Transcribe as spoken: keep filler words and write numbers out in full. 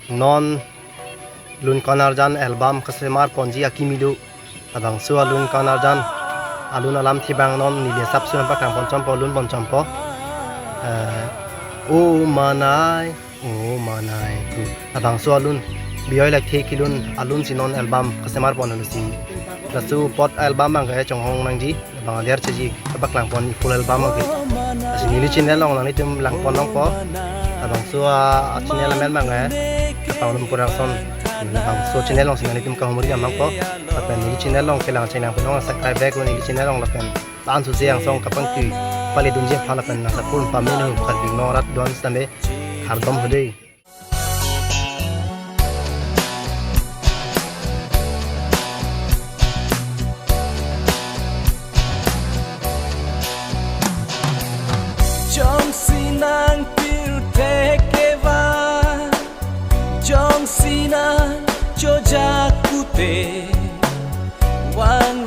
Non lun kon arjan album kasemar ponji akimi do. Labangso alun kon arjan, alun alam thibang non neli asapso nangpaklangpon chompo, lun pon chompo. Eh, O Manai, O Manai tu. Labangso alun Bijoy Lekthe kelun alun si non album kasemar pon alu si. Laso apot album abang ke chonghong nangji, labang ader cheji, kapaklangpon full album abang ke. Lasi neli channel along nanglitum langpon longpo. Labangso a, a channel amen abang ke Kapangrum Production. Labangso channel along si nanglitum kahumri dam longpo. Lapen neli channel along kelang chenang penong subscribe back lo neli channel along lapen la-an suse angsong kapangtui pale dunji aphan lapen nangsapport pame nu Karbi Anglong arat do-an sitame kardom ho dei. Jongsi nangpirthek kevan, jongsi nangchojak pute, vang